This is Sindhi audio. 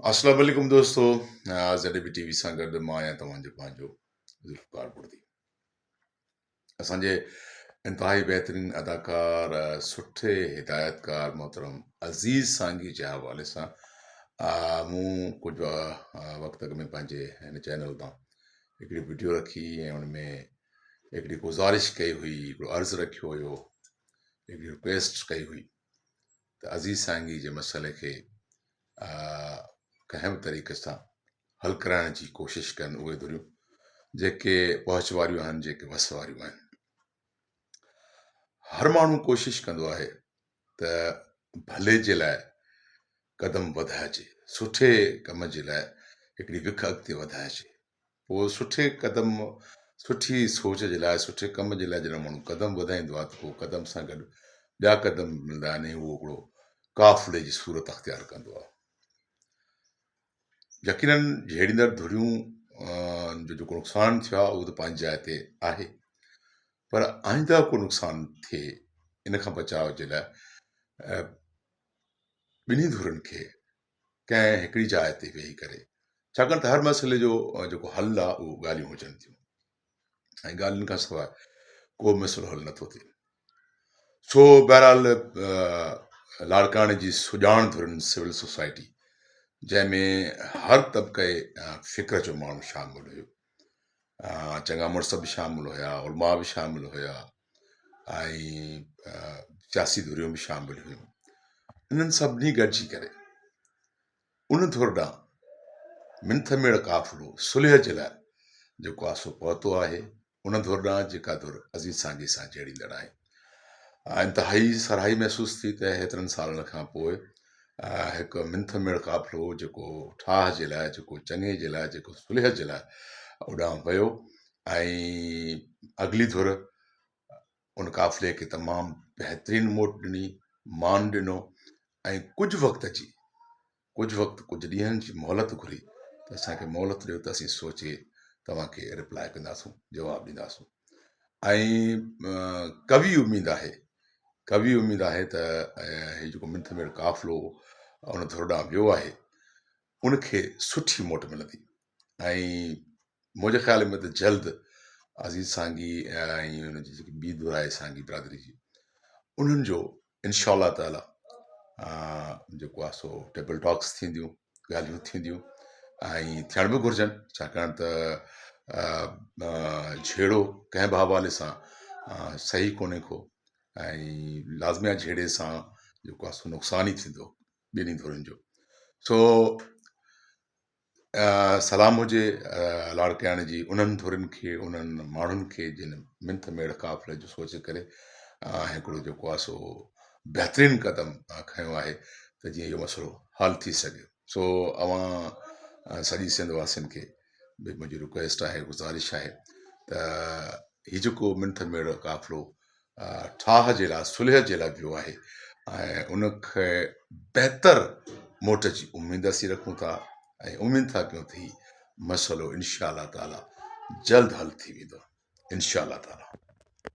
اسلام عليڪم دوستو زيڊ بي ٽي وي سان گڏ مان آهيان توهان جو پنهنجو ذوالفقار بڙدي اسان جي انتهائي بهترين اداڪار سٺي هدايتڪار محترم عزيز سانگي جي حوالي سان مون ڪجهه وقت اڳ ۾ پنهنجي هن چينل تان هڪڙي وڊيو رکي ۽ ان ۾ هڪڙي گذارش ڪئي هئي هڪڙو عرض رکيو هيو هڪڙي رڪويسٽ ڪئي هئي ته عزيز سانگي جي مسئلي کي ڪنهن به طريقي سان حل ڪرائڻ جي ڪوشش ڪن اهي ڌريون جيڪي پهچ واريون آهن جيڪي وس واريون آهن هر ماڻهو ڪوشش ڪندو آهي ته ڀلي جي لاء قدم وڌائجي سٺي ڪم جي لاء هڪڙي وک اڳتي وڌائجي پوء سٺي قدم، سٺي سوچ جي لاء، سٺي ڪم جي لاء جڏهن ماڻهو قدم وڌائيندو آهي ته پوء قدم سان گڏ ٻيا قدم به ملندا آهن ۽ اهو هڪڙو قافلي جي صورت اختيار ڪندو آهي. يقينن جهيڙيندڙ ڌريون جو جيڪو نقصان ٿيو آهي اهو ته پنهنجي جاء تي آهي پر آئنده ڪو نقصان ٿئي ان کان بچاء جي لاء ٻنهي ڌرين کي ڪنهن هڪڙي جاء تي ويهي ڪري ڇاڪاڻ ته هر مسئلي جو جيڪو حل آهي اهو ڳالهيون هجن ٿيون ۽ ڳالهين کان سواء ڪو مسئلو حل نٿو ٿئي سو بهرحال لاڙڪاڻي جي سڄاڻ ڌرين سول سوسائٽي جنهن ۾ هر طبقي فڪر جو ماڻهو شامل هيو چڱا مڙس به شامل هيا علماء به شامل هيا ۽ سياسي ڌريون به شامل هيون انهن سڀني گڏجي ڪري ان ڌر ڏانهن منٿ ميڙ قافلو صلح جي لاء جيڪو آ سو پهتو آهي ان ڌر ڏانهن جيڪا ڌر عزيز سانگي سان جهيڙيندڙ آهي انتهائي سرهائي محسوس ٿي ته هيترن سالن کان پوء هڪ منٿ ميڙ قافلو جيڪو ٺاهه جي لاء جيڪو چڱي جي لاء جيڪو صلح جي لاء اوڏانهن ويو ۽ اڳلي ڌر ان قافلي کي تمام بهترين موٽ ڏني، مان ڏنو ۽ ڪجهه وقت جي ڪجهه وقت ڪجهه ڏينهن جي مهلت گهري ته اسان کي مهلت ڏيو ته اسين سوچي توهان کي رپلاء ڪنداسون جواب ڏينداسون ۽ قوي اميد آهي قوي اميد آهي ته هي جيڪو منٿ ميڙ قافلو ان ڌر ڏانهن ويو آهي ان کي سٺي موٽ ملندي ۽ منهنجي خيال ۾ ته جلد عزيز سانگي ۽ ان جي جيڪي ٻي ڌر آهي سانگي برادري جي انهن جو انشاء الله تعاليٰ جيڪو آهي سو ٽيبل ٽاڪس ٿينديون ڳالهيون ٿينديون ۽ ٿيڻ به گهرجن ڇاڪاڻ ته جهيڙو ڪنهن به حوالي سان صحيح ڪونهي ڪو ۽ لازمي آهي جهيڙي سان جيڪو آهي سو نقصان ئي ٿيندو ٻنهي ڌرين جو سو سلام هجي لاڙڪاڻي جي انهن ڌرين کي انهن ماڻهن کي جن منٿ ميڙ قافلي جو سوچي ڪري هڪڙو جيڪو آهي سو بهترين قدم کنيو آهي ته جيئن اهو مسئلو حل ٿي سگهي سو اوهان سڄي سنڌ واسين کي به منهنجي رڪويسٽ آهي گذارش آهي ته هي جيڪو منٿ ميڙ قافلو ٺاهه جي لاء صلح جي لاء ويو آهي ۽ ان کي بهتر موٽ جي اميد اسين رکون ٿا ۽ اميد ٿا ڪيون ته هي مسئلو انشاء الله تعالي جلد حل ٿي ويندو انشاء الله تعالي.